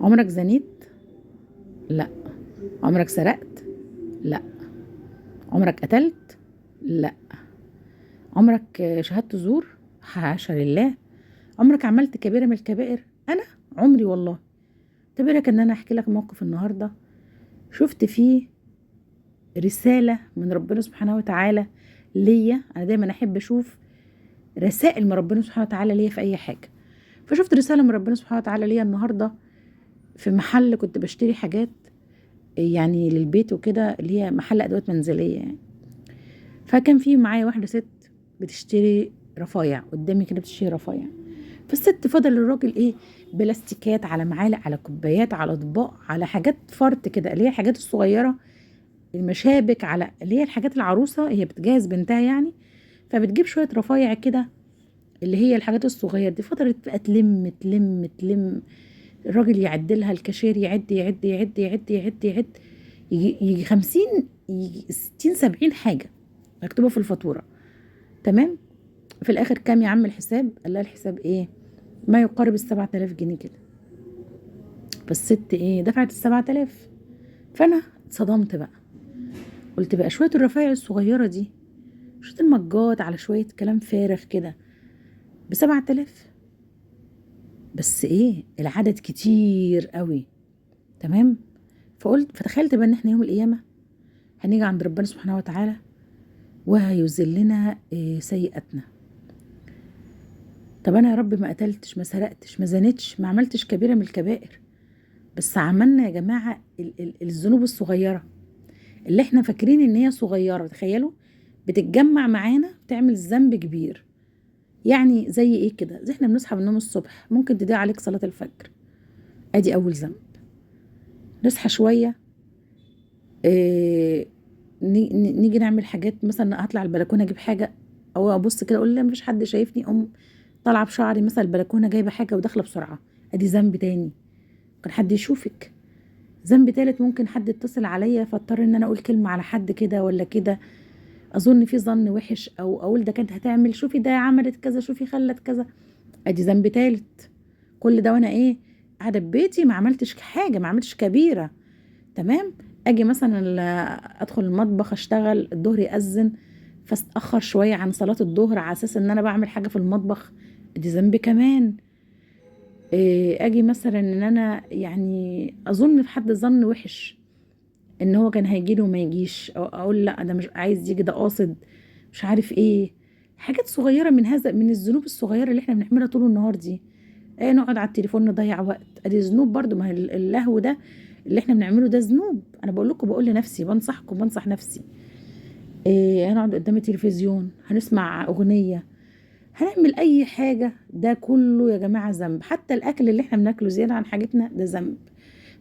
عمرك زنيت؟ لا. عمرك سرقت؟ لا. عمرك قتلت؟ لا. عمرك شهدت زور؟ حاشا لله. عمرك عملت كبيرة من الكبائر؟ أنا عمري والله. تبارك إن أنا أحكي لك موقف النهاردة شفت فيه رسالة من ربنا سبحانه وتعالى ليا. أنا دايما أحب أشوف رسائل من ربنا سبحانه وتعالى ليا في أي حاجة، فشفت رسالة من ربنا سبحانه وتعالى ليا النهاردة في محل كنت بشتري حاجات يعني للبيت وكده، اللي هي محل أدوات منزلية يعني. فكان في معايا واحدة ست بتشتري رفايع قدامي كده، بتشتري رفايع. فالست فضل الراجل ايه، بلاستيكات على معالق على كوبايات على اطباق على حاجات فرط كده، اللي هي الحاجات الصغيرة، المشابك، على اللي هي الحاجات العروسة هي بتجهز بنتها يعني، فبتجيب شوية رفايع كده اللي هي الحاجات الصغيرة دي. فضلت بقى تلم تلم تلم، الراجل يعدلها، الكاشير يعد يعد يعد يعد يعد يعد، يجي 50، يجي 60 70 حاجة مكتوبة في الفاتورة. تمام. في الاخر كام يا عم الحساب؟ قال لها الحساب ايه، ما يقارب 7000 جنيه كده. فالست ايه، دفعت 7000. فانا اتصدمت بقى، قلت بقى شوية الرفايع الصغيرة دي، شوية المجات على شوية كلام فارغ كده ب7000، بس ايه العدد كتير قوي. تمام. فتخيلت بقى ان احنا يوم القيامة هنيجي عند ربنا سبحانه وتعالى وهيذلنا سيئاتنا. طب انا يا رب ما قتلتش، ما سرقتش، ما زنتش، ما عملتش كبيرة من الكبائر، بس عملنا يا جماعة الذنوب الصغيرة اللي احنا فاكرين ان هي صغيرة، تخيلوا بتتجمع معانا بتعمل ذنب كبير. يعني زي ايه كده؟ زي احنا بنصحى من النوم الصبح ممكن تضيع عليك صلاة الفجر، ادي اول ذنب. نصحى شوية إيه، نيجي نعمل حاجات، مثلا هطلع البلكونه اجيب حاجة، او ابص كده اقول لا مفيش حد شايفني، اقوم طالعه بشعري مثلا البلكونه جايبه حاجة وداخله بسرعة، ادي ذنب تاني، ممكن حد يشوفك. ذنب تالت، ممكن حد يتصل عليا فاضطر ان انا اقول كلمة على حد كده ولا كده، اظن في ظن وحش، او اقول ده كانت هتعمل، شوفي ده عملت كذا، شوفي خلت كذا، ادي ذنب تالت. كل ده وانا ايه، قاعدة في بيتي ما عملتش حاجة، ما عملتش كبيرة. تمام. اجي مثلا ادخل المطبخ اشتغل، الظهر يأذن فاتاخر شوية عن صلاة الظهر على اساس ان انا بعمل حاجة في المطبخ، دي ذنب كمان. اجي مثلا ان انا يعني اظن في حد ظن وحش ان هو كان هيجيلي وما يجيش، او اقول لا ده مش عايز يجي، ده قاصد، مش عارف ايه. حاجات صغيرة من هذا، من الذنوب الصغيرة اللي احنا بنعملها طول النهار دي. نقعد على التليفون نضيع وقت، ادي ذنوب برضو. ما هي اللهو ده اللي احنا بنعمله ده ذنوب. انا بقول لكم، بقول لنفسي، بنصحكم، بنصح نفسي. هنقعد قدام التلفزيون، هنسمع اغنية، هنعمل اي حاجة، ده كله يا جماعة ذنب. حتى الاكل اللي احنا بناكله زيادة عن حاجتنا ده ذنب.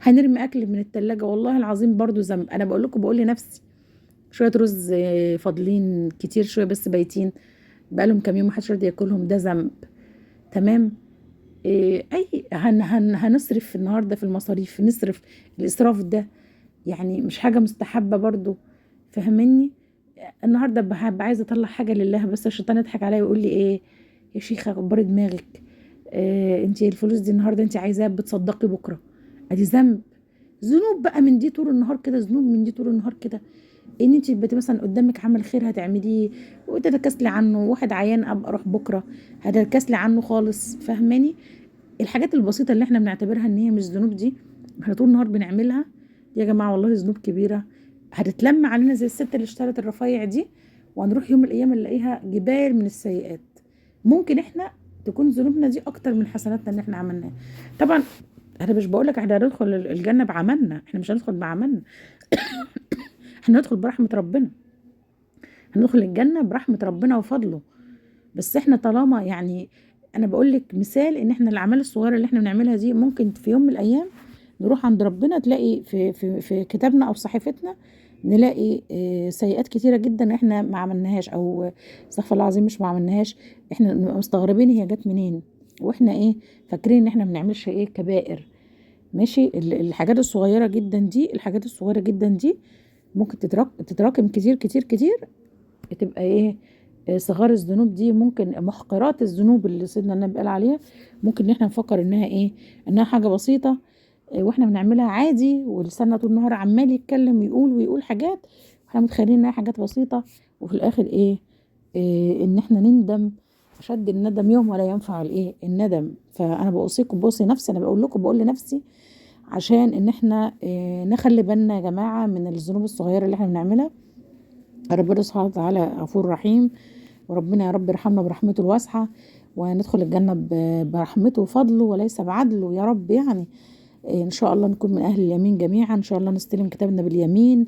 هنرمي اكل من التلاجة والله العظيم برضو ذنب. انا بقول لكم، بقول لنفسي، شوية رز فاضلين كتير شوية بس بايتين بقالهم كام يوم محدش راضي ياكلهم، ده ذنب. تمام. اي هن هن هنصرف النهارده في المصاريف، نصرف الاسراف ده يعني مش حاجة مستحبة برضو، فهمني؟ النهارده بحب عايزه اطلع حاجة لله، بس الشيطان يضحك عليا ويقول لي ايه يا شيخه كبري دماغك، انت الفلوس دي النهارده انت عايزاها، بتصدقي بكره، ادي ذنب. ذنوب بقى من دي طول النهار كده، ذنوب من دي طول النهار كده. ان انت بت مثلا قدامك عمل خير هتعمليه وتتكاسلي عنه، واحد عيان ابقى اروح بكره هتتكاسلي عنه خالص، فاهماني؟ الحاجات البسيطة اللي احنا بنعتبرها ان هي مش ذنوب دي احنا طول النهار بنعملها يا جماعة، والله ذنوب كبيرة هتتلم علينا زي الست اللي اشترت الرفايع دي، وهنروح يوم الايام نلاقيها جبال من السيئات. ممكن احنا تكون ذنوبنا دي اكتر من حسناتنا اللي احنا عملناها. طبعا انا مش بقولك احنا هندخل الجنة بعملنا، احنا مش هندخل بعملنا، احنا هندخل برحمة ربنا، هندخل الجنة برحمة ربنا وفضله. بس احنا طالما يعني انا بقولك مثال ان احنا الاعمال الصغيرة اللي احنا بنعملها دي ممكن في يوم من الايام نروح عند ربنا تلاقي في كتابنا او صحيفتنا نلاقي سيئات كتيرة جدا احنا ما عملناهاش، او استغفر الله العظيم مش ما عملناهاش، احنا نبقى مستغربين هي جت منين، واحنا ايه فاكرين ان احنا ما بنعملش ايه كبائر. ماشي. الحاجات الصغيرة جدا دي، الحاجات الصغيرة جدا دي ممكن تتراكم كتير كتير كتير، تبقى ايه، صغار الذنوب دي، ممكن محقرات الذنوب اللي سيدنا النبي قال عليها، ممكن ان احنا نفكر انها ايه، انها حاجة بسيطة، واحنا بنعملها عادي، ولساننا طول النهار عمال يتكلم ويقول ويقول حاجات واحنا متخيلين انها حاجات بسيطة، وفي الاخر ايه، ان احنا نندم اشد الندم يوم ولا ينفع الايه الندم. فانا بوصيكم، بوصي نفسي، انا بقول لكم، بقول لنفسي، عشان ان احنا نخلي بالنا يا جماعة من الذنوب الصغيرة اللي احنا بنعملها. ربنا سبحانه وتعالى غفور رحيم، وربنا يا رب يرحمنا برحمته الواسعة، وندخل الجنة برحمته وفضله وليس بعدله يا رب. يعني ان شاء الله نكون من اهل اليمين جميعا، ان شاء الله نستلم كتابنا باليمين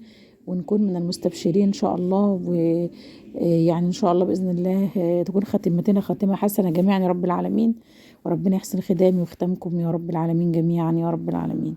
ونكون من المستبشرين ان شاء الله. ويعني ان شاء الله باذن الله تكون خاتمتنا خاتمه حسنه جميعا يا رب العالمين، وربنا يحسن ختامي وختامكم يا رب العالمين جميعا يا رب العالمين.